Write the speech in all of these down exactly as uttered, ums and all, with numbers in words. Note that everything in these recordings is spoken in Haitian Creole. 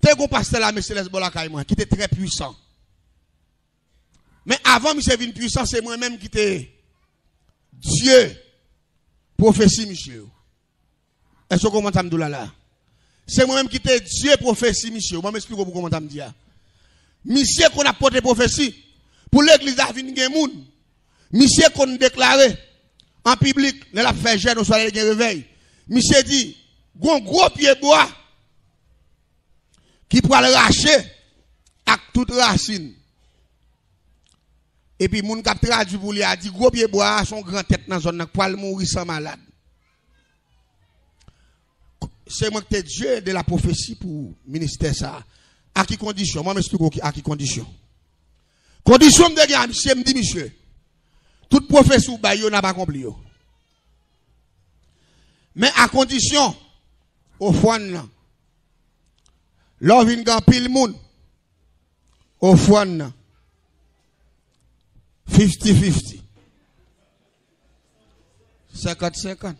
Te gon pastè lame selès bò lakay mwen ki te trè pwisan. Men avan misye vin pwisan, se mwen menm ki te dye pwofesi misye yo. Èske w konprann sa m di w la la? Se mwen menm ki te dye pwofesi misye yo. Ban m esplike w pou w konprann sa m di a. Misye konn ap pote pwofesi pou legliz la vin gen moun. Misye konn deklare an piblik, lè l ap fè jèn oswa lè l gen revèy. Misye di, gon gwo pye bwa ki pral rache ak tout rasin. Epi moun k ap tradui pou li a di, gwo pye bwa a se yon gran tèt nan zòn nan k pral mouri san malad. Se mwen ki te dye de la pwofesi pou ministè sa a. A ki kondisyon? Mwen m esplike w ki, a ki kondisyon. Kondisyon m te gen a misye, m di misye, tout pwofesi w bay yo, n ap akonpli yo. Men a kondisyon, ofrann nan, lè w vin gen anpil moun, ofrann nan, fifty fifty. Senkant senkant.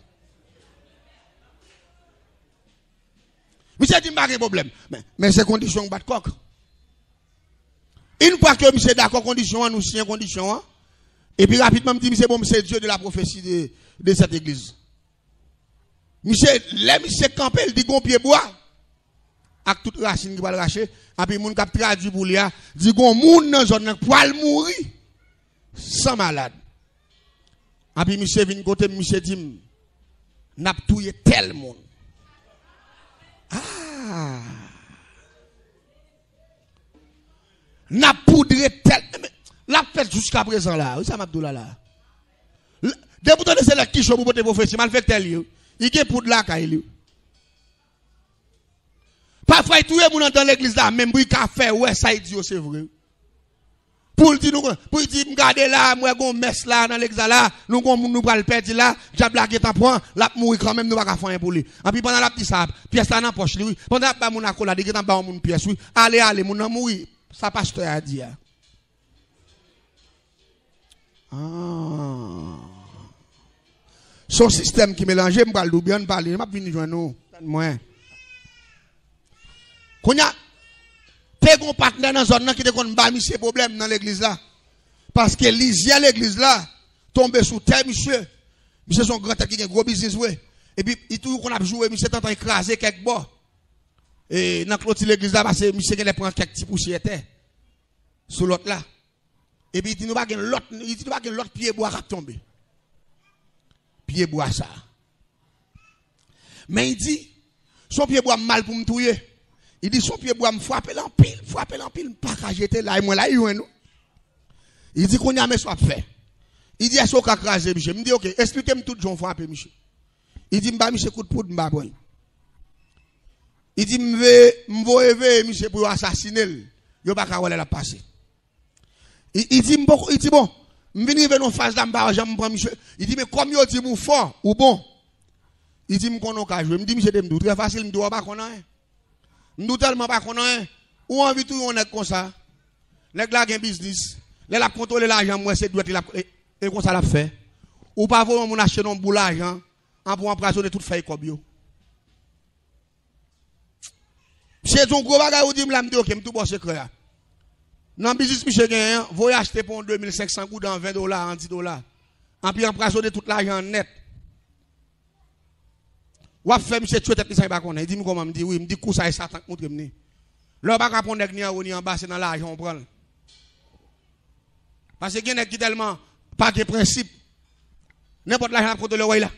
Misye di m pa gen pwoblèm. Men, men se kondisyon m bat kòk. Yon fwa ke misye dakò kondisyon an, nou siyen kondisyon an. Epi rapidman, m di misye, bon, m se dye de la pwofesi de, de sèt egliz. Misye, lè misye kanpe, l di gon pye bwa ak tout rasin ki pral rache, epi moun k ap tradui pou li a di gon moun nan zòn nan k pral mouri san malad. Epi misye vin kote m, misye di m, n ap touye tèl moun. Ah! N ap poudre tèl. Men, l ap fèt jiska prezan la. Wi, sa m ap di w la la. L-, depi w tande se lè ki cho pou pote pwofesi, malfektè li ye. Li gen poud lakay li. Pafwa, li touye moun anndan legliz la, menm pou li ka fè wè sa li di yo se vre. Pou l di nou, pou l di, m gade la, m wè gon mès la nan legliz la, la, nou gon moun nou pral pèdi la, dyab la gentan pran, l ap mouri kanmenm, nou pa ka fè anyen pou li. Anpi pandan l ap di sa, pyès la nan pòch li, wi. Pandan l ap ba moun akolad, li gentan ba yon moun pyès, wi. Ale, ale, moun nan mouri. Sa pastè a di a. Ah. Se yon sistèm ki melanje, m pral di w byen, pale, m ap vin jwenn ou. Tann mwen. Kounye a, te gon patnè nan zòn nan ki te konn ba misye pwoblèm nan legliz la. Paske lizyè legliz la tonbe sou tè misye. Misye se yon gran tèt ki gen gwo biznis vre. Epi, li toujou konn ap joure misye, tantan li kraze kèk bò. E, nan kloti legliz la, paske misye genlè pran kèk ti pousyè tè sou lòt la. Epi li di nou pa gen lòt, li di nou pa gen lòt pye bwa k ap tonbe. Pye bwa sa a. Men li di, se yon pye bwa m mal pou m touye. Li di, se yon pye bwa m frape l anpil, frape l anpil, m pa ka jete l, e mwen la, li jwenn ou. Li di, kounye a, men sa w ap fè. Li di, èske w ka kraze misye? M di, oke, esplike m tout jan w frape misye. Li di, m ba misye kout poud, m pa pran l. Li di, m veye, m voye veye misye pou yo asasinen l. Yo pa ka wè lè l ap pase. Li, li di, m poko, li di, bon, m vin rive nan yon faz la, m pa janm pran misye. Li di, men kòm yo di m ou fò, ou bon. Li di, m konnen w ka jwe. M di, misye, te m di w, trè fasil, m di, w pa konn anyen. M di w tèlman pa konn anyen. Ou anvi touye yon nèg konsa. Nèg la gen biznis. Lè l ap kontwole lajan, m wè se dwèt li l ap, e, e konsa l ap fè. Ou pa voye yon moun achte yon boul lajan, an pou anpwazonnen tout fèy kòb yo. Misye di yon gwo bagay ou di m la, m di, oke, m tou ba w sekrè a. Nan biznis misye genyen an, voye achte pou yon de mil senk san goud an ven dola, an dis dola. Anpi anpwazonnen tout lajan an nèt. W ap fè misye tchwe tèt li san li pa konnen. Li di m kòman, m di wi, m di kou sa e Satan k montre m li. Lè w pa ka pran nèg ni anwo ni anba, se nan lajan w pran l. Paske gen nèg ki tèlman pa gen prensip. Nenpòt lajan l ap kontwole w la.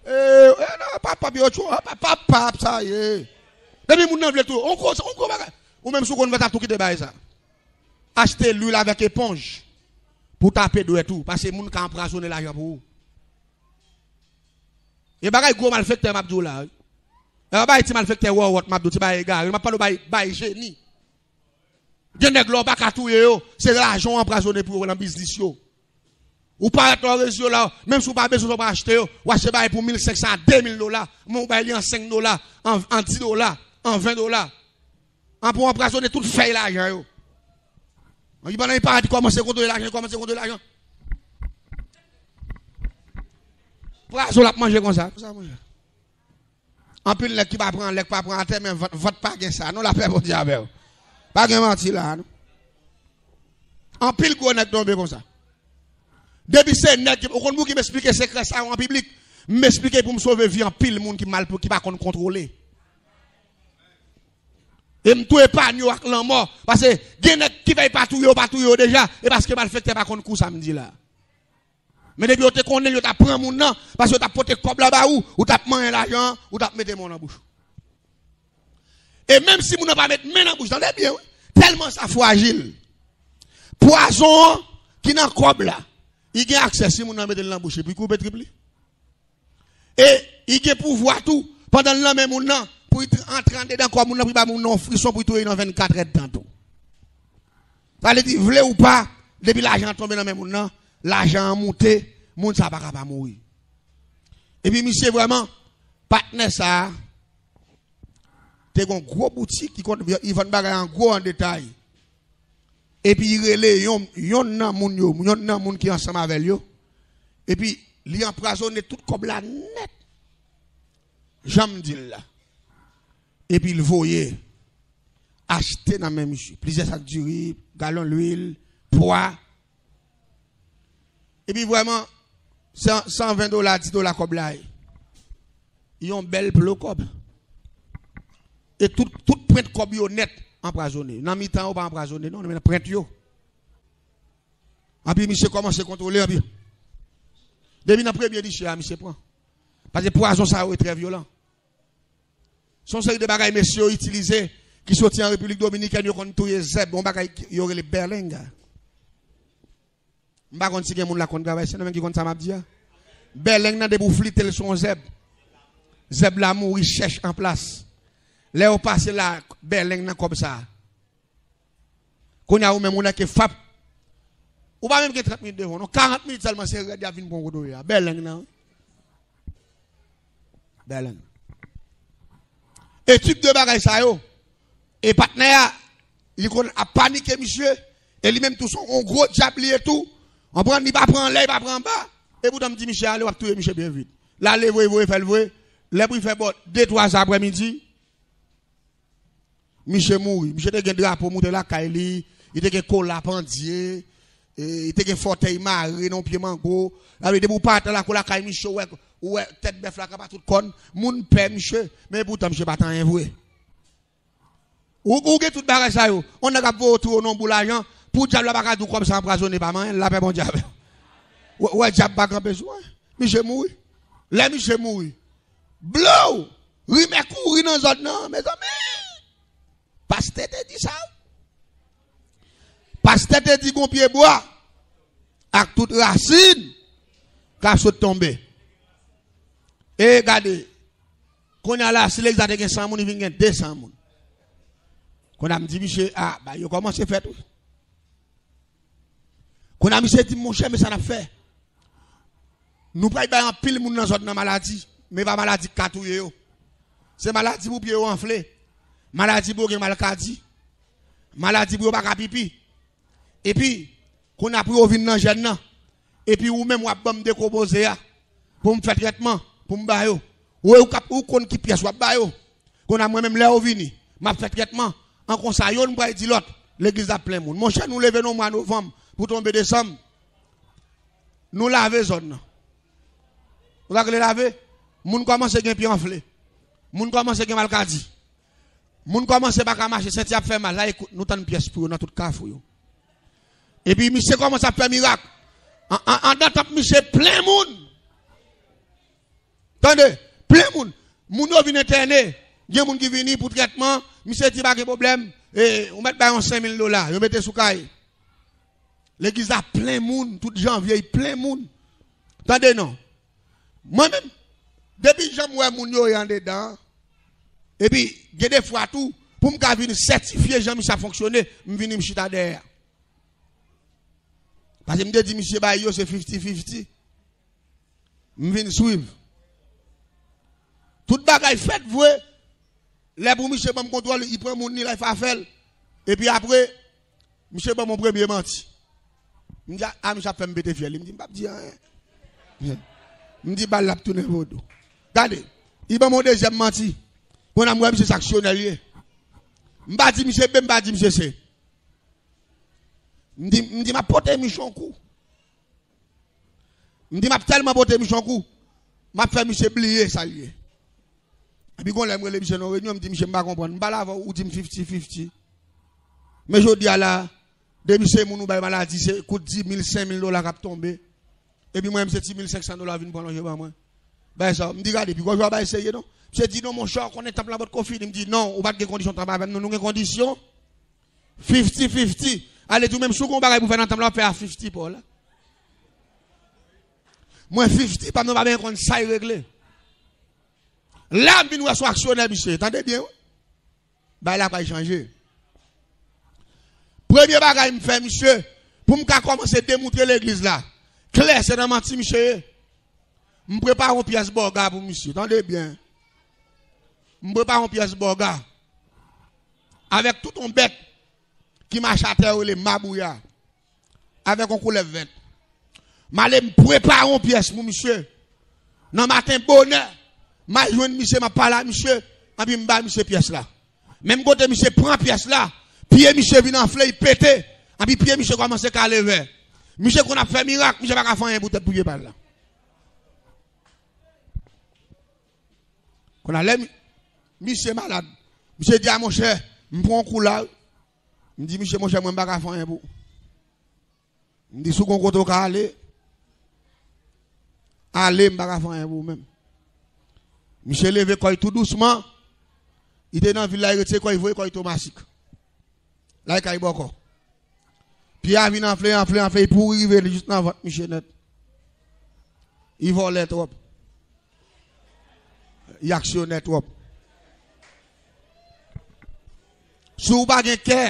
E, e, non, pa pap yo tchou, pa pap, pap, sa ye. Depi moun nan vle tou, on gwo, on gwo bagay. Ou menm si w konn fè sa, tou kite bagay sa. Achte lwil avèk eponj pou tape dwèt ou, paske moun ka anpwazonnen lajan pou ou. E bagay gwo malfektè m ap di w la, wi. E pa bagay ti malfektè wòwòt m ap di w, ti bagay egare. M ap pale w bagay, bagay jeni. Gen nèg la w pa ka touye yo, se lajan w anpwazonnen pou yo nan biznis yo. Ou parèt la, w reziye w la, menm si w pa bezwen sa w pa achte yo, w achte bagay pou mil senk san a de mil dola, men w bay li an senk dola, an, an dis dola, an ven dola. An pou anpwazonnen tout fèy lajan yo. An, li pandan li parèt, li kòmanse kontwole lajan, li kòmanse kontwole lajan. Pwazon l ap manje konsa. Konsa manje. Anpil nèg ki pa pran lè, ki pa pran atè, men vant, vant pa gen sa. Non, lapè Bondye avè w. Pa gen manti la, non. Anpil gwo nèg tonbe konsa. Depi se nèg ki, ou konn pou ki m esplike sekrè sa yo an piblik, m esplike pou m sove vi anpil moun ki mal, ki pa konn kontwole. E m tou epanye yo ak lanmò. Paske gen nèg ki fè yo pa touye, yo pa touye yo deja. E paske malfektè pa konn kou sa m di la. Men depi yo te konnen yo t ap pran moun nan, paske yo t ap pote kòb la ba ou, ou t ap manyen lajan an, ou t ap mete men w nan bouch ou. E menm si moun nan pa met men nan bouch, tande byen, wi. Tèlman sa frajil. Pwazon an ki nan kòb la, li gen aksè si moun nan mete l nan bouch li, pou l koupe trip li. E li gen pouvwa tou, pandan l nan men moun nan, pou li tr-, antre andedan kò moun nan, pou li ba moun nan yon frison, pou li touye li nan vennkat èdtan tou. Sa vle di, vle ou pa, depi lajan an tonbe nan men moun nan, lajan an moute, moun sa pa ka pa mouri. Epi misye vrèman, patnè sa a, te gen yon gwo boutik, li konn, li vann bagay an gwo an detay. Epi li rele yon, yonn nan moun yo, yonn nan moun ki ansanm avè l yo. Epi li anpwazonnen tout kòb la nèt. Jan m di l la. Epi l voye achte nan men misye plizyè sak diri, galon lwil, pwa. Epi vrèman, san, san ven dola, dis dola kòb la ye. Yon bèl plo kòb. E tout, tout pwent kòb yo nèt anpwazonnen. Nan mitan yo pa anpwazonnen, non, men nan pwent yo. Anpi misye kòmanse kontwole, anpi. Depi nan premye niche a, misye pran. Paske pwazon sa yo e trè vyolan. Se yon seri de bagay mesye yo itilize ki soti an Repiblik Dominikèn, yo konn touye zèb, yon bagay ki yo rele bèleng. M pa konn si gen moun la konn travay, se nou menm ki konn sa m ap di a. Bèleng nan depi w flite l se yon zèb. Zèb la mouri chèch an plas. Lè yo pase la, bèleng nan kòb sa. Kounye a ou menm ou nèke fap. Ou pa menm gen trant minit devan w, non. Karant minit sèlman se rèd y ap vin pran kote w ye a. Bèleng nan, wi. Bèleng. E tip de bagay sa yo, e patnè a, li konn ap panike misye, e li menm tou se yon gwo dyab li ye tou. Konprann, li pa pran anlè, li pa pran anba. E poutan m di misye ale, w ap touye misye byen vit. L ale vre, vre, fè l vre. Lè pou l fè bò de, twa zè aprèmidi, misye mouri. Misye te gen drapo moute lakay li, li te gen kola pandye, e, li te gen fòtèy mare nan yon pye mango. Sa vle di depi w pa atè lakou lakay misye, ou wè, ou wè tèt bèf la k ap a tout kòn. Moun pè misye, men poutan misye pa t anyen vre. Ou, ou gen tout bagay sa yo. Yon nèg ap voye w touye w nan yon boul lajan, pou dyab la pa ka di w kòb sa anpwazonnen pa manyen l, lapè Bondye avè w. Ou, ou wè dyab pa kanpe sou anyen. Misye mouri. Lè misye mouri, blow! Rimè kouri nan zòn nan, mezanmi! Pastè te di sa. Pastè te di gon pye bwa ak tout rasin k ap sot tonbe. E gade, kounye a la, si legliz la te gen san moun, li vin gen de san moun. Kounye a m di misye, a, bagay yo kòmanse fèt, wi. Kounye a misye di m, monchè, men sa n ap fè. Nou pral bay anpil moun nan zòn nan maladi, men pa maladi k ka touye yo. Se maladi pou pye yo anfle, maladi pou yo gen malkadi, maladi pou yo pa ka pipi. Epi, kounye a pou yo vin nan jèn nan. Epi ou menm w ap ban m dekonpoze a pou m fè trètman, pou m ba yo. Ou, ou, kap, ou konn ki pyès w ap ba yo. Kounye a mwen menm lè yo vini, m ap fè trètman. An konsa, yonn pral di lòt, legliz la plen moun. Monchè, nou leve nan mwa novanm pou tonbe desanm. Nou lave zòn nan. Ou sa rele lave? Moun kòmanse gen pye anfle. Moun kòmanse gen malkadi. Moun kòmanse pa ka mache, senti ap fè mal. La, ekout, nou tann pyès pou yo nan tout kafou yo. Epi misye kòmanse ap fè mirak. An, an, anndan tanp misye plen moun. Tande, plen moun. Moun yo vin entène. Gen moun ki vini pou trètman. Misye di pa gen pwoblèm. E, ou mèt bay yon senk mil dola. Yo mete sou kay. Legliz la plen moun. Tout janvye, li plen moun. Tande non. Mwen menm, depi jan m wè moun yo ye andedan, epi gen de fwa tou, pou m ka vin sètifye jan misye ap fonksyone, m vini m chita dèyè. Paske m te di misye bay yo se fifti fifti. M vin swiv. Tout bagay fèt vre. Lè pou misye ban m kontwòl, li pran moun li, l al fè afè l. Epi apre, misye ban m yon premye manti. M di, a, a, misye ap fè m pete fyèl li. M di, m p ap di anyen. M di, bal la ap tounen vodou. Gade, Li ban m yon dezyèm manti. Kounye a m wè misye se aksyonè l ye. M pa di misye B, m pa di misye C. M di, m di m ap pote misye yon kou. M di m ap tèlman pote misye yon kou, m ap fè misye bliye sa l ye. Epi gon lè m rele misye nan yon reyinyon, m di misye m pa konprann. M pale avè w, ou di m fifty fifty. Men jodi a la, depi se moun ou bay maladi, se kout dis mil, senk mil dola k ap tonbe. Epi mwen menm se ti mil senk san dola vin pran lonje ban mwen. Bay sa, m di gade, pi gwo jwa bay serye non. Misye di non, monchè, ou konnen tanp lan potko fini. M di non, ou pa t gen kondisyon tanp avè m non, nou gen kondisyon. Fifty fifty. Ale di w menm si w gen yon bagay pou fè nan tanp lan, w ap fè a fifty pa w la. Mwen fifty pa m nan pa byen konn sa y regle. La m vin wè se yon aksyonè misye, tande byen wi. Bagay la pral chanje. Premye bagay m fè misye, pou m ka kòmanse demoutre legliz la klè se nan manti misye ye. M prepare yon pyès bòga pou misye, tande byen. M prepare yon pyès bòga avèk tout yon bèt ki mache atè yo rele mabouya, avèk yon koulèv vèt. M ale m prepare yon pyès pou misye. Nan maten bonè, m al jwenn misye, m ap pale a misye, anpi m ba misye pyès la. Menm kote misye pran pyès la, pye misye vin anfle, li pete, anpi pye misye kòmanse kale vè. Misye konn ap fè mirak, misye pa ka fè anyen pou tèt pou pye pa l la. Kounye a lè mi- misye malad, misye di a monchè, m pran yon kou la wi. M di misye monchè mwen m pa ka fè anyen pou ou. M di si w gon kote w ka ale, ale m pa ka fè anyen pou ou menm. Misye leve kò l tou dousman, li te nan vil la, li retire kò l, li voye kò l Tomasik. Lakay bòkò. Pye a vin anfle, anfle, anfle, li pouri rive jis nan vant misye nèt. Li vòlè twòp. Li aksyonè twòp. Si w pa gen kè,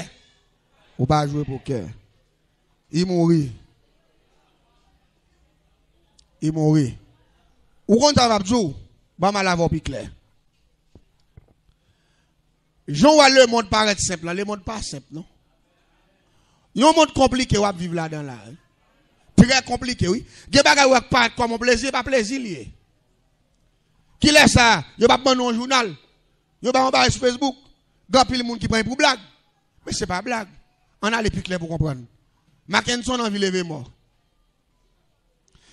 ou pa jwe pokè. Li mouri. Li mouri. Ou konn sa m ap di w? Ban m al avè w pi klè. Jan w wè lemonn parèt senp lan, lemonn pa senp non. Yon monn konplike w ap viv ladan la wi. Trè konplike wi. Gen bagay ou wè k parèt kòm yon plezi, e pa plezi l ye. Kilè sa, yo p ap ban nou yon jounal, yo ba yon bagay sou Facebook, gen anpil moun ki pran l pou blag. Men se pa blag. Ann ale pi klè pou konprann. Mackenson anvi leve mò.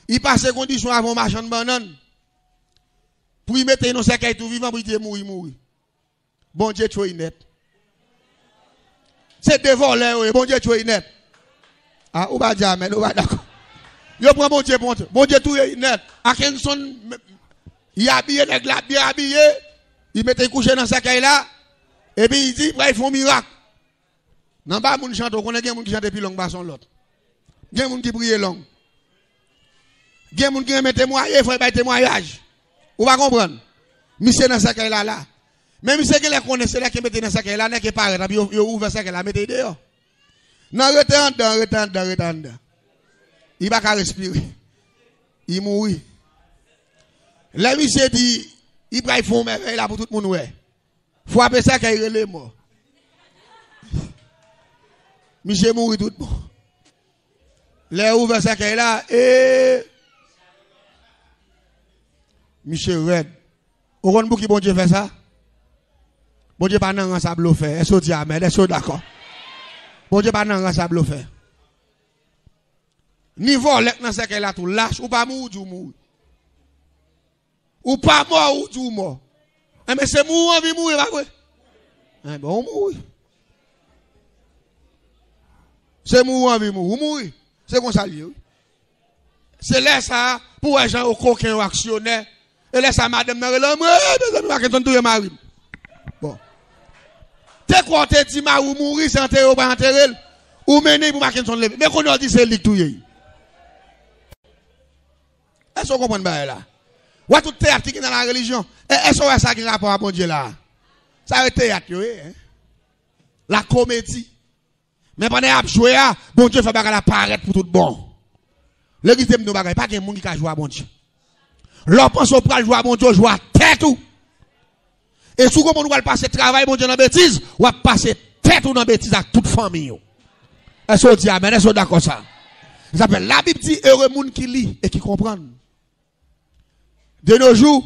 Li pase kondisyon avè yon machann bannann pou li mete l nan sèkèy tou vivan pou li te mouri, mouri. Bondye tchwe l nèt. Se de vòlè yo ye, Bondye tchwe l nèt. A, ou pa di amèn, ou pa dakò. Yo pran Bondye pou yon, Bondye touye l nèt. Mackenson, li abiye, nèg la byen abiye, li mete l kouche nan sèkèy la, epi li di, pral fè yon mirak. Nan ba moun chante, ou konnen gen moun ki chante pi long pase yon lòt. Gen moun ki priye long. Gen moun ki renmen temwaye, fò l bay temwayaj. Ou pa konprann? Misye nan sèkèy la la. Men misye genlè konnen se lè ke mete nan sèkèy la, nèg yo parèt, anpi yo, yo ouvè sèkèy la, mete l deyò. Nan rete anndan, rete anndan, rete anndan. Li pa ka respire. Li mouri. Lè misye di, li pral fè yon mèvèy la pou tout moun wè. Frape sèkèy rele mò. Misye mouri tout bon. Lè yo ouvè sèkèy la, e misye rèd. Ou konn pou ki Bondye fè sa? Bondye pa nan rans a blofè. Èske w di amèn? Èske w dakò? Bondye pa nan rans a blofè. Ni vòlè k nan sèkèy la tou lach, ou pa mouri, ou di w mouri. Ou pa mò, ou di w mò. Enben, se mouri w anvi mouri, pa vre? Enben, ou mouri. Se mouri w anvi mouri, ou mouri. Se konsa l ye, wi. Se lè sa a, pou w wè jan yo koken, yo aksyonè. E lè sa a, madanm nan rele anmwe, mezanmi, Mackenson touye mari m. Bon. Te kwè w te di mari w mouri, se antere yo pral antere l. Ou mennen l pou Mackenson leve. Men kounye a w di se li k touye l. Èske w konprann bagay la? Wè tout teyat ki gen nan la relijyon. E, èske w wè sa gen rapò a Bondye la? Sa yo teyat yo ye, en. La komedi. Men pandan y ap jwe a, Bondye fè bagay la parèt pou tout bon. Legliz te m di yon bagay, pa gen moun ki ka jwe a Bondye. Lè w panse w pral jwe a Bondye, w jwe a tèt ou. E si w konprann ou pral pase travay Bondye nan betiz, w ap pase tèt ou nan betiz ak tout fanmi w. Èske w di amèn? Èske w dakò sa? Sa fè Labib di, ere moun ki li e ki konprann. De nos jours,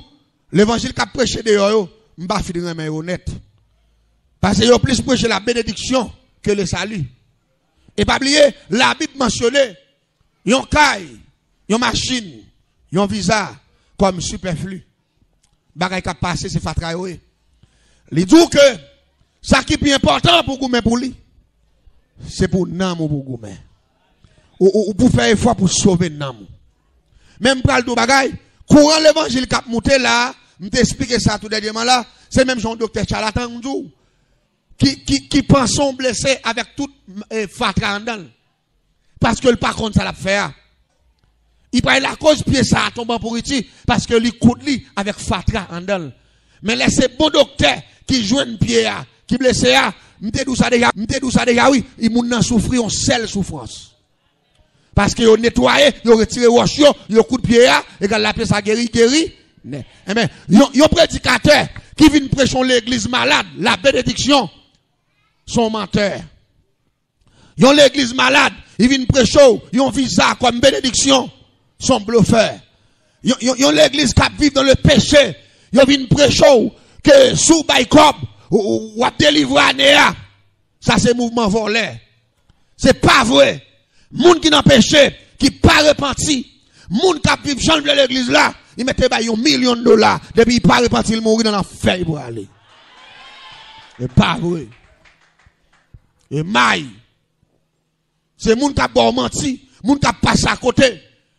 Levanjil k ap preche deyò yo, m pa fin renmen yo nèt. Paske yo plis preche la benediksyon ke le sali. E pa bliye, Labib mansyone yon kay, yon machin, yon viza kòm sipèfli. Bagay k ap pase, se fatra yo ye. Li di w ke sa ki pi enpòtan pou goumen pou li, se pou nanm ou pou goumen. Ou, ou, ou pou fè efò pou sove nanm ou. Men m pral di w bagay, kouran levanjil k ap moute la, m te esplike sa tou dènyèman la, se menm jan yon doktè chalatan m di w, ki, ki, ki panse w blese avèk tout, eh, fatra anndan l. Paske l pa konn sa l ap fè a. Li pral lakoz pye sa a tonbe an pouriti, paske li koud li avèk fatra anndan l. Men lè se bon doktè ki jwenn pye a, ki blese a, m te di w sa deja, m te di w sa deja wi, e moun nan soufri yon sèl soufrans. Paske yo netwaye, yo retire wòch yo, yo koud pye a, egal la pye sa geri, geri. Nè. Enben, yon, yon predikatè ki vin preche yon legliz malad, la benediksyon, se yon mantè. Yon legliz malad, li vin preche w yon viza kòm benediksyon, se yon blofè. Yon, yon, yon legliz k ap viv nan le peche, yo vin preche w ke si w bay kòb, ou, ou, w ap delivre ane a. Sa se mouvman vòlè. Se pa vre. Moun ki nan peche, ki pa repanti, moun k ap viv jan l vle legliz la, li mete bay yon milyon dola, depi li pa repanti, li mouri nan lanfè li prale. Se pa vre. E may. Se moun k ap ba w manti, moun k ap pase akote.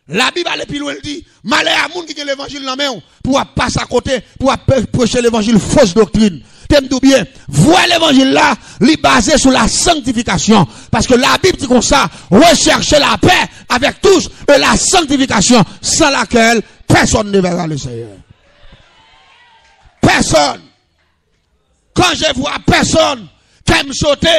Labib ale pi lwen, l di, malè a moun ki gen levanjil nan men w, pou w ap pase akote, pou w ap pre- preche levanjil fos doktrin. Te m di w byen, vrè levanjil la, li baze sou la sanctification. Paske Labib di konsa, recherchez la paix avec tous et la sanctification, sans laquelle personne ne verra le Seigneur. Personne. Quand je vois personne, kè m sote,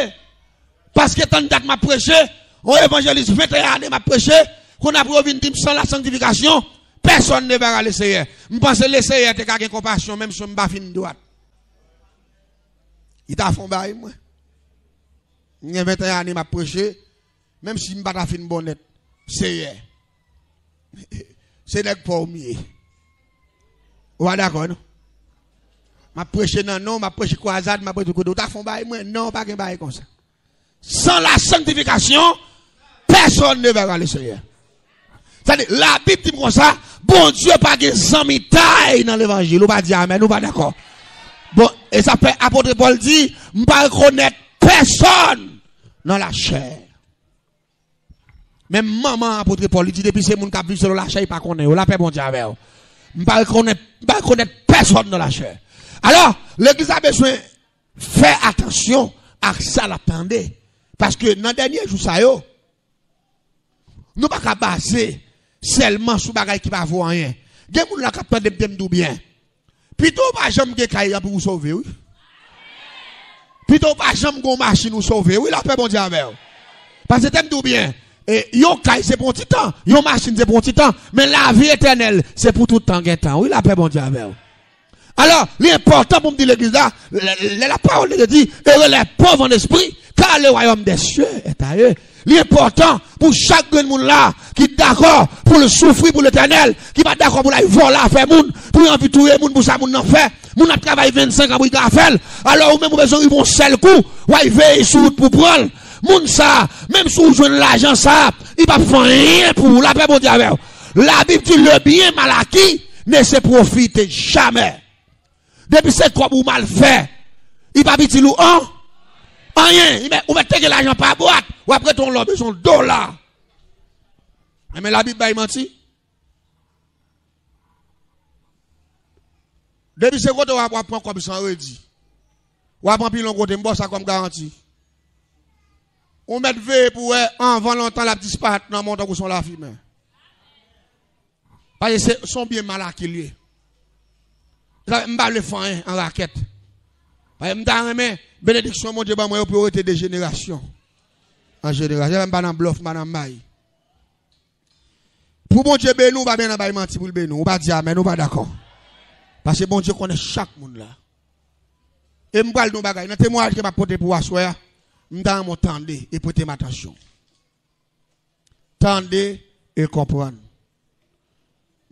paske tann dat m ap preche, yon evanjelis venteyen ane m ap preche, kounye a pou yo vin di m sans la sanctification, personne ne verra le Seigneur. M panse le Seigneur te ka gen konpasyon, menm si m pa fin dwat. Li ta fè yon bagay mwen. M gen venteyen ane m ap preche, menm si m pa ta fin bon nèt. Seyè. Se nèg pa w m ye. Ou pa dakò, non? M ap preche nan non, m ap preche kwazad, m ap preche tout kote. Ou ta fè yon bagay mwen? Non, pa gen bagay konsa. Sans la sanctification, personne ne verra le Seigneur. Sa di, Labib di m konsa, Bondye pa gen zanmitay nan levanjil. Ou pa di amèn, ou pa dakò. Bon, e sa fè apot Pòl di, m pa rekonèt pèsòn nan lachè. Menm manman apot Pòl, li di depi se moun k ap viv selon lachè, li pa konnen yo. Lapè Bondye avè w. M pa rekonèt, m pa rekonèt pèsòn nan lachè. Alò, legliz la bezwen fè atansyon ak sa l ap tande. Paske nan dènye jou sa yo, nou pa ka baze sèlman sou bagay ki pa vo anyen. Gen moun la k ap tande m, te m di w byen. Pito w pa janm gen kay pou w sove, wi. Pito w pa janm gen yon machin ou sove, wi, lapè Bondye avè w. Paske te m di w byen, e, yon kay se pou yon ti tan, yon machin se pou yon ti tan, men lavi etènèl se pou tout tan gen tan, wi, lapè Bondye avè w. Alò, li enpòtan pou m di legliz la, lè, lè la pawòl de Dye di, heureux les pauvres en esprit, car le royaume des cieux est à eux. Li enpòtan pou chak grenn moun la ki dakò pou l soufri pou Letènèl, ki pa dakò pou l al vòlè afè moun, pou l anvi touye moun pou sa moun nan fè. Moun ap travay vennsenk an pou l ka fè l. Alò, ou menm ou bezwen rive yon sèl kou, w al veye sou wout pou pran l. Moun sa, menm si w jwenn lajan sa, li p ap fè anyen pou ou. Lapè Bondye avè w. Labib di, le bien mal acquis ne se profite jamais. Depi se kòb ou mal fè, li p ap itil ou an, anyen. Li mèt, ou mèt te gen lajan pa bwat, w ap rete yon lè w bezwen yon dola. Enben, Labib bay manti. Depi se kote w ap, w ap pran kòb san redi. W ap anpile yon kote, m ba w sa kòm garanti. Ou mèt veye pou wè, anvan lontan, l ap disparèt nan men w tankou se yon lafimen. Paske se, se yon byen mal aki l ye. Sa fè m pa vle fè anyen an rakèt. Paske m ta renmen benediksyon Bondye ban mwen yo pou yo rete de jenerasyon an jenerasyon. Sa fè m pa nan blòf, m pa nan may. Pou Bondye beni w, ou pa bezwen bay manti pou l beni w. Ou pa di amèn, ou pa dakò. Paske Bondye konnen chak moun la. E m pral di w yon bagay. Nan temwayaj ke m ap pote pou w aswè a, m ta renmen w tande e prete m atansyon. Tande e konprann.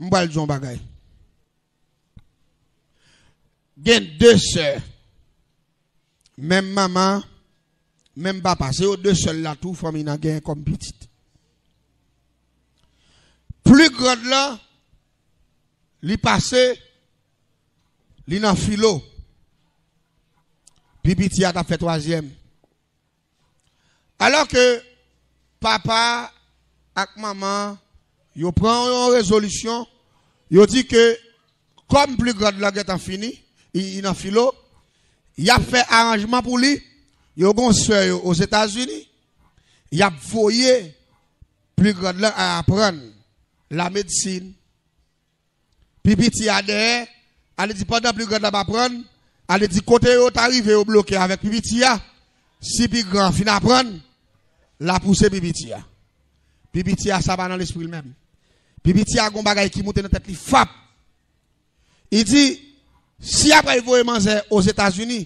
M pral di w yon bagay. Gen de sè. Menm manman, menm papa. Se yo de sèl la tou fanmi nan genyen kòm pitit. Pli grand lan, li pase, li nan filo. Pi piti a t ap fè twazyèm. Alò ke papa ak manman yo pran yon rezolisyon, yo di ke kòm pli grand lan gentan fini, li, li nan filo, y ap fè aranjman pou li, yo gon sè yo Ozetazini, y ap voye pli grand lan al aprann lamedsin. Pi piti a dèyè, ale di pandan pli grand la ap aprann, ale di kote yo ta rive yo bloke avèk pi piti a, si pi gran an fin aprann, l a pouse pi piti a. Pi piti a sa pa nan lespri l menm. Pi piti a gon bagay ki moute nan tèt li fap. Li di, si y ap voye manzè Ozetazini,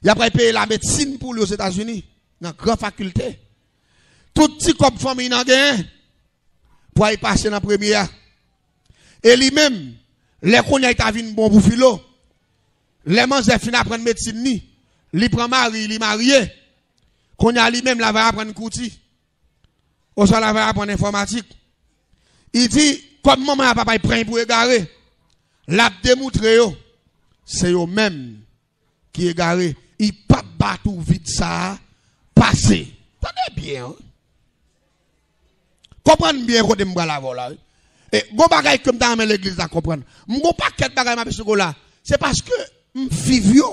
y ap peye lamedsin pou li Ozetazini, nan gran fakilte. Tout ti kòb fanmi nan genyen, pou al pase nan premye a. E li menm, lè kounye a li ta vin bon pou filo, lè manzè fin aprann medsin li, li pran mari, li marye, kounye a li menm l ap aprann kouti, oswa l ap aprann enfòmatik. Li di, kòm manman ak papa l pran l pou egare, l ap demontre yo, se yo menm ki egare, li p ap bat ou vid sa a pase. Tande byen, wi. Konprann byen kote m pral avè w la, wi. E, gon bagay ke m ta renmen legliz la konprann. M gon pakèt bagay m ap esplike w la. Se paske m viv yo.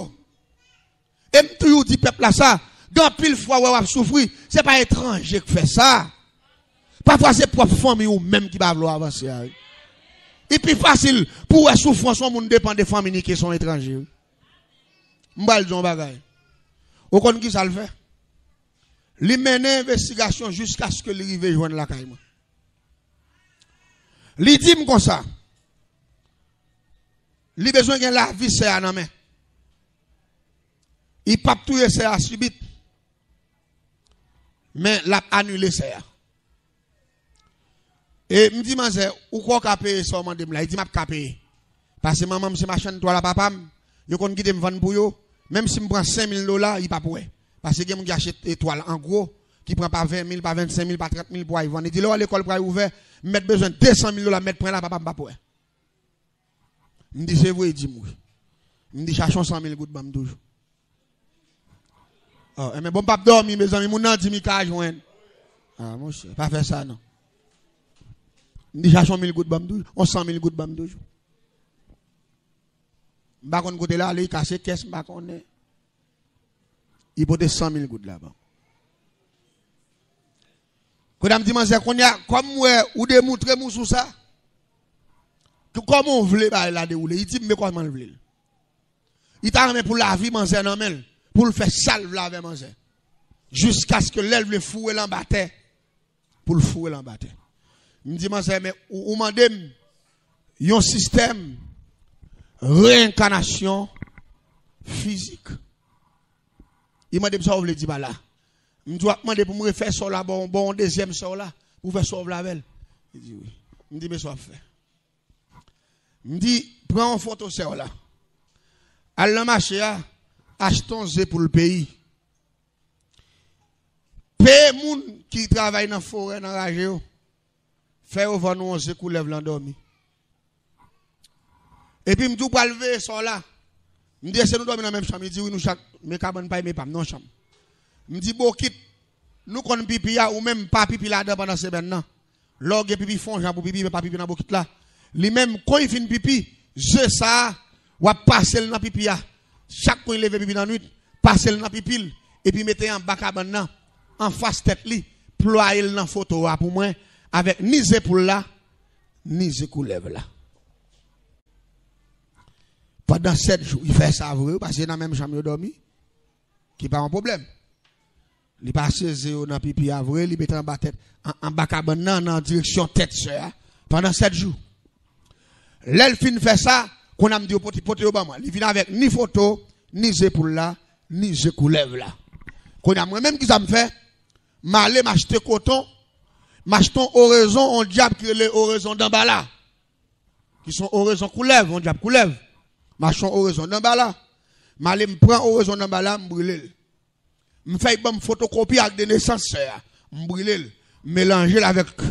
E m toujou di pèp la sa, gen anpil fwa w wè w ap soufri, se pa etranje k fè sa. Pafwa se pwòp fanmi w menm ki pa vle w avanse a, wi. Li pi fasil pou w wè soufrans yon moun depann de fanmi li ke se yon etranje, wi. M pral di w yon bagay. Ou konn ki sa l fè? Li mennen envestigasyon jiskaske li rive jwenn lakay mwen. Li di m konsa, li bezwen gen lavi sè a nan men. Li p ap touye sè a sibit, men l ap anile sè a. E m di manzè, ou kwè w ka peye sa w mande m la? Li di m ap ka peye. Paske manman m se machann twal a papa m, yo konn kite m vann pou yo. Menm si m pran senk mil dola, li p ap wè. Paske gen moun ki achte twal an gwo, ki pran pa ven mil, pa vennsenk mil, pa trant mil pou al vann. Li di lè w lekòl pral ouvè, m mèt bezwen de san mil dola, m mèt pran la, papa m p ap wè. M di se vre, li di m wi. M di chache yon san mil goud ban m toujou. Oh, enben bon, m p ap dòmi, mezanmi, moun nan di m li ka jwenn. Ah, monchè, pa fè sa non. M di chache yon mil goud ban m toujou, yon san mil goud ban m toujou. M pa konn kote l ale, li ka se kès, m pa konnen. Li pote san mil goud la ban m. Kounye a m di manzè, kounye a, kòm m wè ou demontre m ou sou sa, kòman w vle bagay la dewoule? Li di m men kòman l vle l. Li ta renmen pou lavi manzè nan men l, pou l fè sa l vle avè manzè. Jiskaske lè l vle foure l anba tè, pou l foure l anba tè. M di manzè, men ou, ou mande m yon sistèm reyenkanasyon fizik. Li mande m sa w vle di pa la. M di w ap mande pou m refè sè w la, ba w, ba w yon dezyèm sè w la, pou w fè sa w vle avè l. Li di wi. M di men sa w ap fè. M di, pran yon foto sè w la. Al nan mache a, achte yon ze poul peyi. Peye moun ki travay nan forè, nan raje yo. Fè yo vann ou yon ze koulèv lan dòmi. Epi m di w pral veye sè w la. M di èske nou dòmi nan menm chanm? Li di wi, nou chak, men kabann pa l, men pa m, nan yon chanm. M di bokit, nou konn pipi a, ou menm pa pipi ladan pandan semèn nan. Lè w gen pipi, fè yon jan pou pipi, men pa pipi nan bokit la. Li menm, kon li fin pipi, ze sa a, w ap pase l nan pipi a. Chak kon li leve pipi nan nwit, pase l nan pipi l, epi mete anba kabann nan, anfas tèt li, plwaye l nan foto a pou mwen, avèk ni ze poul la, ni ze koulèv la. Pandan sèt jou, li fè sa vre, paske nan menm chanm yo dòmi, ki pa yon pwoblèm. Li pase ze yo nan pipi a vre, li mete anba tèt, an, anba kabann nan, nan direksyon tèt sè a, pandan sèt jou. Lè l fin fè sa, kounye a m di yo pote, pote yo ban mwen. Li vin avèk ni foto, ni ze poul la, ni ze koulèv la. Kounye a mwen menm ki sa m fè? M ale, m achte koton, m achte yon orezon, yon dyab ki rele orezon danbala. Ki se yon orezon koulèv, yon dyab koulèv. M achte yon orezon Danbala. M ale m pran orezon Danbala, m brile l. M fè y ban m fotokopi ak de nesans sè a. M brile l. M melanje l avèk,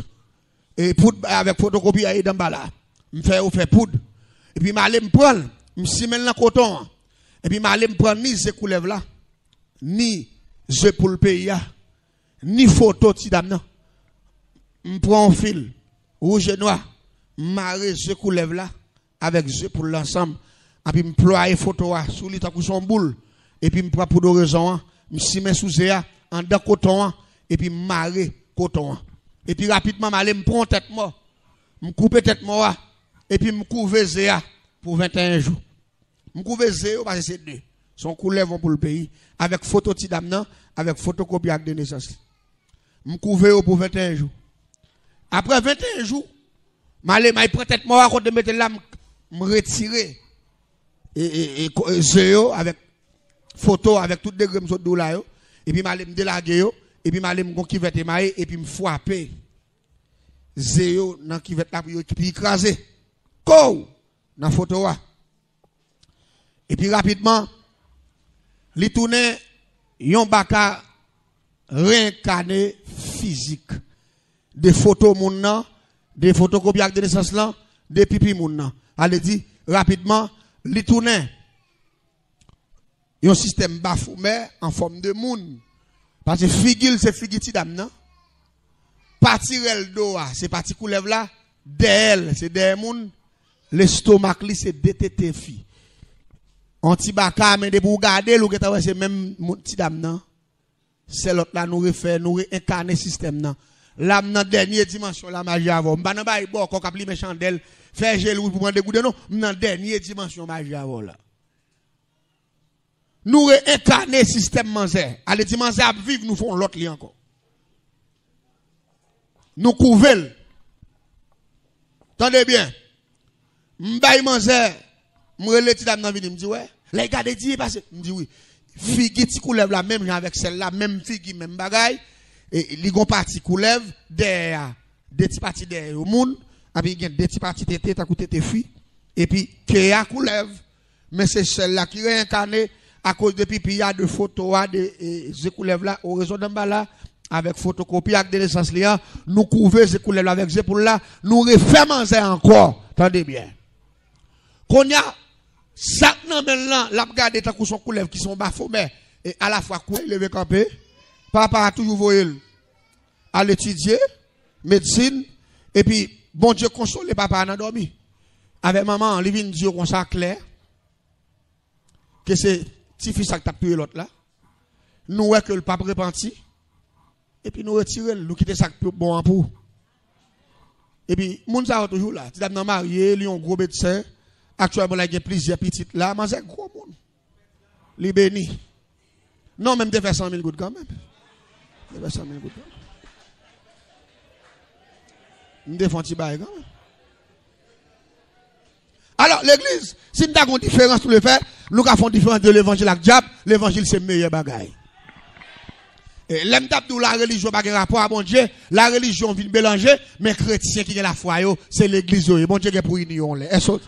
e, poud, avèk fotokopi a e Danbala. M fè yo fè poud. Epi m ale m pran l. M simen l nan koton an. Epi m ale m pran ni ze koulèv la, ni ze poul peyi a, ni foto ti dam nan. M pran yon fil wouj e nwa, m mare ze koulèv la avèk ze poul la ansanm, epi m plwaye foto a sou li tankou se yon boul, epi m pran poud orezon an, m simen sou ze a, anndan koton an, epi m mare koton an. Epi rapidman, m ale m pran yon tèt mò, m koupe tèt mò a, epi m kouve ze a pou venteyen jou. M kouve ze yo, paske se de. Se yon koulèv, yon poul peyi, avèk foto ti dam nan, avèk fotokopi ak de nesans li. M kouve yo pou venteyen jou. Apre venteyen jou, m ale, m al pran tèt mò a kote m mete l la, m, m retire, e, e, e, ko-, e, ze yo avèk foto, avèk tout degre m sot di w la yo. Epi m ale, m delage yo. Epi m ale, m gon kivèt emaye, epi m frape ze yo nan kivèt la pou yo, pou yo kraze. Kow! Nan foto a. Epi rapidman, li tounen yon baka reenkane fizik. De foto moun nan, de fotokopi ak de nesans lan, de pipi moun nan. Ale di, rapidman, li tounen yon sistèm bafomè an fòm de moun. Paske figi l se figi ti dam nan. Pati rèl do a, se pati koulèv la. Dèyè l, se dèyè moun. Lestomak li, se de tete fi. On ti baka, men depi w gade l, ou gentan wè se menm moun, ti dam nan. Sè lòt la, nou refè, nou reenkane sistèm nan. La, m nan dènye dimansyon la, maji avè w. M pa nan bay bòkò k ap limen chandèl, fè je l wouj pou pran degouden, non. M nan dènye dimansyon, maji avè w la. Nou reenkane sistèm manzè. Ale di manzè ap viv, nou fè yon lòt li ankò. Nou kouve l. Tande byen. M bay manzè, m rele ti dam nan vini, m di, wè. Lè l gade di, pase, m di, wi. Figi ti koulèv la, menm jan avèk sèl la, menm figi, menm bagay. E li gon pati koulèv, dèyè a. De ti pati dèyè yo moun, epi gen de ti pati tete, tankou tete fi, epi ke a koulèv, men se sèl la ki reenkane akoz de pipi a, de foto a, de, e, ze koulèv la, orezon Danbala, avèk fotokopi ak de nesans li an, nou kouve ze koulèv la avèk ze poul la, nou refè manzè ankò, tande byen. Kounye a, sa k nan men l lan, l ap gade tankou se yon koulèv ki se yon bafomè, e alafwa koulèv leve kanpe, papa a toujou voye l al etidye medsin, epi Bondye konsole papa a nan dòmi. Avèk manman an, li vin di yo konsa klè, ke se tifi sa k t ap touye lòt la. Nou wè ke l p ap repanti, epi nou retire l, nou kite sa k pi bon an pou. Epi, moun sa yo toujou la. Ti dam nan marye, li yon gwo medsen. Aktyèlman, l gen plizyè pitit la. Manzè gwo moun. Li beni. Non, men m te fè san mil goud kanmenm. M te fè san mil goud kanmenm. M te fè yon ti bagay kanmenm. Alò, legliz, si n ta gon diferans pou le fè, nou ka fè yon diferans de levanjil ak dyab, levanjil se meyè bagay. E, lè m t ap di w larelijyon pa gen rapò a Bondye, larelijyon vin melanje, men kretyen ki gen lafwa yo, se legliz yo ye. Bondye gen pou ini yo yon lè. Èske w,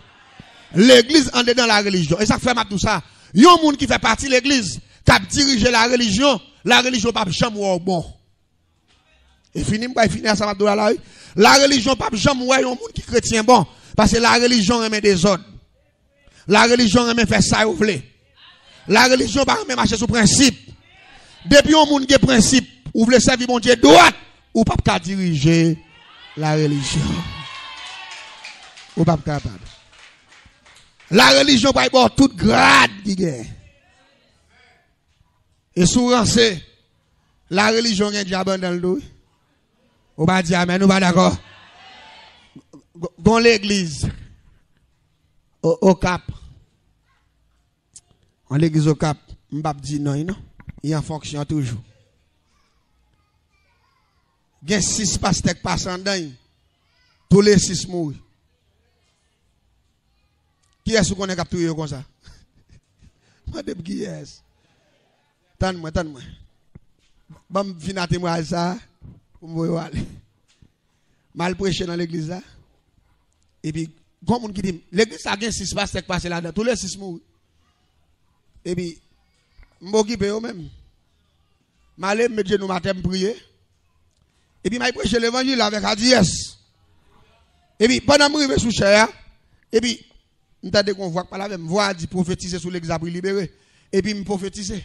legliz andedan larelijyon. E sa k fè m ap di w sa. Yon moun ki fè pati legliz, k ap dirije larelijyon, larelijyon p ap janm wè w bon. E fini, m pral fini a sa m ap di w la, la, wi. Larelijyon p ap janm wè yon moun ki kretyen bon, paske larelijyon renmen dezòd. Larelijyon renmen fè sa yo vle. Larelijyon pa renmen mache sou prensip. Depi yon moun gen prensip, ou vle sèvi Bondye dwat, ou p ap ka dirije larelijyon. Ou p ap kapab. Larelijyon pral ba w tout grad ki gen. E si w ranse, larelijyon gen dyab anndan l tou, wi. Ou pa di amèn, ou pa dakò? G-, gon legliz O-, Okap. Yon legliz Okap, m p ap di non l non. Li an fonksyon toujou. Gen sis pastè k pase anndan l, tou le sis mouri. Kiyès ou konnen k ap touye yo konsa? Mande m kiyès. Tann mwen, tann mwen. Ban m fin a temwayaj sa a, pou m voye w ale. M al preche nan legliz la. Epi, Gon moun ki di m, legliz sa gen sis pastè k pase ladan, tou le sis mouri. Epi, m pa okipe yo menm. M ale, m met jenou m atè, m priye. Epi, m al preche levanjil avèk adiyès. Epi, pandan m rive sou chè a, epi, m tande gon vwa k pale avè m. Vwa a di, pwofetize sou legliz la pou li libere. Epi, m pwofetize.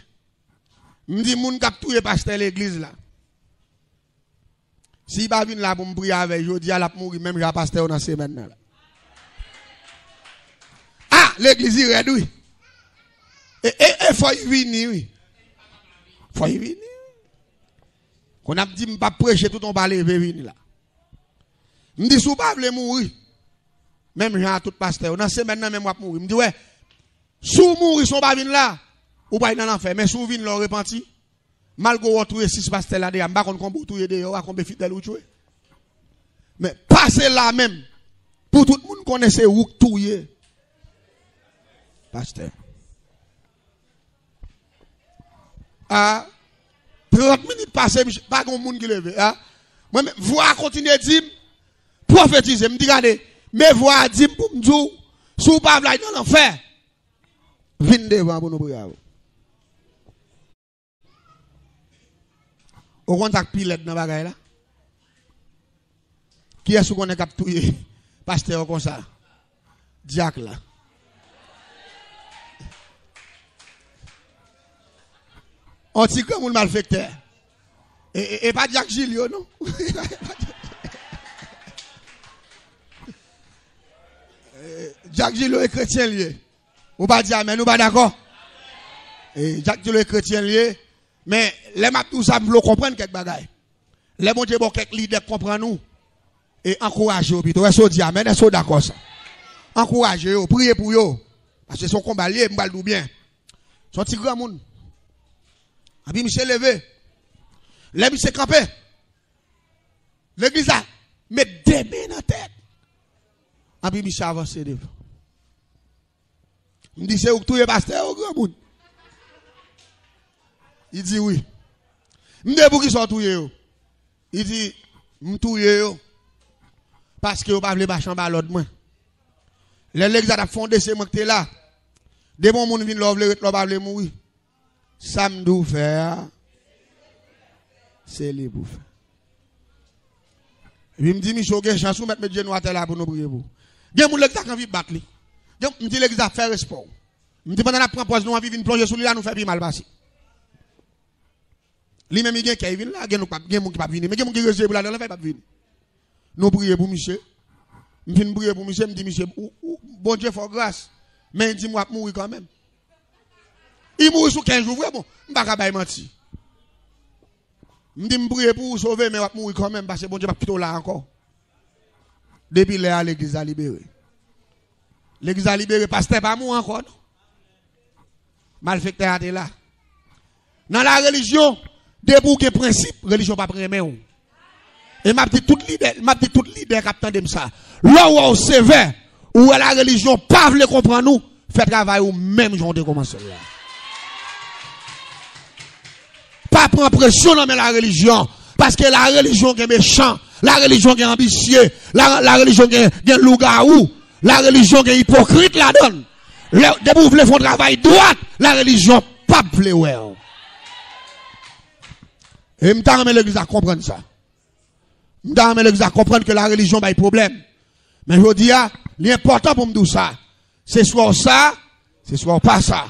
M di, moun k ap touye pastè legliz la, si l pa vin la pou m priye avè l jodi a, l ap mouri menm jan a pastè yo nan semèn nan la. Ah, legliz li rèd, wi. E, e, e fò l vini, wi. Fò l vini, wi. Kon ap di m p ap preche, tout moun pa leve vini la. M di, si w pa vle mouri, menm jan a tout pastè yo, nan semèn nan menm w ap mouri. M di, wè, si w mouri san w pa vin la, ou pral nan lanfè. Men si w vin la, w repanti, malgre w touye sis pastè la deyò, m pa konn konbe w touye deyò a, konbe fidèl ou tchwe. Men pase la menm, pou tout moun konnen se ou k touye pastè. A, trant minit pase, misye, pa gen moun ki leve, a. Mwen menm, vwa a kontinye di m, pwofetize. M di, gade, men vwa a di m pou m di w, si w pa vle al nan lanfè, vin devan pou nou priye avè w. Ou konn sa k pi lèd nan bagay la? Kiyès ou konnen k ap touye pastè yo konsa? Dyak la. On ti granmoun malfektè. E, e, e pa dyak Jilyo, non. E, dyak Jilyo e kretyen l ye. Ou pa di amèn, ou pa dakò? E, dyak Jilyo e kretyen l ye. Men, lè m ap di w sa, m vle w konprann kèk bagay. Lè Bondye ba w kèk lidè k konprann ou, e ankouraje yo pito. Èske w di amèn? Èske w dakò sa? Ankouraje yo, priye pou yo. Paske se yon konba l ye, m pral di w byen. Se yon ti granmoun. Epi misye leve. Lè misye kanpe, legliz la met de men nan tèt. Epi misye avanse devan. M di, se ou k touye pastè yo, granmoun? Li di, wi. M di, poukisa w touye yo? Li di, m touye yo paske yo pa vle mache anba lòd mwen. Lè legliz la t ap fonde, se mwen ki te la. Depi yon moun vin la, w vle ret la, w pa vle mouri. Sa m di w fè a, se li pou fè. Epi m di, misye, w gen chans, ou mèt met jenou atè la pou nou priye pou ou. Gen moun legliz la k anvi bat li. Gen, m di, legliz la fè respè w. M di, pandan n ap pran pòz nou anvi vin plonje sou li la, nou fè pi mal pase. Li menm, li gen kè, li vin la, gen nou k p ap, gen moun ki p ap vini, men gen moun ki rezeye pou l al nan lanfè, li p ap vini. Nou priye pou misye. M fin priye pou misye, m di misye, ou, ou, Bondye fè w gras. Men li di m w ap mouri kanmenm. Li mouri sou kenz jou vre, bon, m pa ka bay manti. M di m priye pou ou sove, men w ap mouri kanmenm, paske Bondye p ap kite w la ankò. Depi lè a, legliz la libere. Legliz la libere, pastè pa mouri ankò, non. Malfektè a te la. Nan la relijyon, depi w gen prensip, relijyon p ap renmen w. E m ap di tout lidè, m ap di tout lidè k ap tande m sa. Lè w wè w sevè, ou wè la relijyon pa vle konprann ou, fè travay ou menm jan w te kòmanse l la. Pa pran presyon nan men la relijyon, paske la relijyon gen mechan, la relijyon gen anbisye, la, la relijyon gen, gen lougawou, la relijyon gen ipokrit ladan l. Lè, depi w vle fè yon travay dwat, la relijyon p ap vle wè w. E m ta renmen legliz la konprann sa. M ta renmen legliz la konprann ke la relijyon bay pwoblèm. Men jodi a, li enpòtan pou m di w sa. Se swa w sa, se swa w pa sa.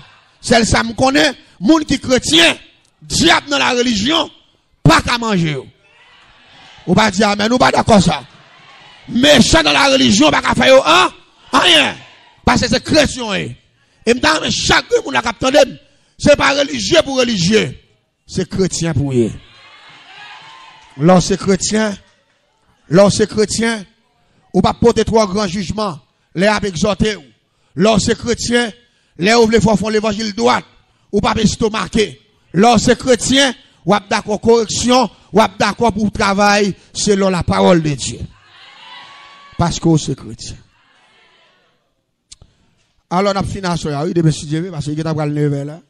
Sèl sa m konnen, moun ki kretyen, dyab nan la relijyon pa ka manje yo. Ou pa di amèn, ou pa dakò sa. Mechan nan la relijyon pa ka fè yo an, anyen. Paske se kretyen yo ye. E m ta renmen chak grenn moun la k ap tande m, se pa relijye pou relijye. Se kretyen pou w ye. Lè w se kretyen, lè w se kretyen, ou p ap pote twò gran jijman lè y ap egzòte w. Lè w se kretyen, lè yo vle fè w fè yon levanjil dwat, ou p ap estomake. Lè w se kretyen, w ap dakò koreksyon, w ap dakò pou w travay selon la parole de Dieu. Paske w se kretyen. Alò, n ap fini aswè a, wi, demen si Dye vle, paske li gentan pral nevè la.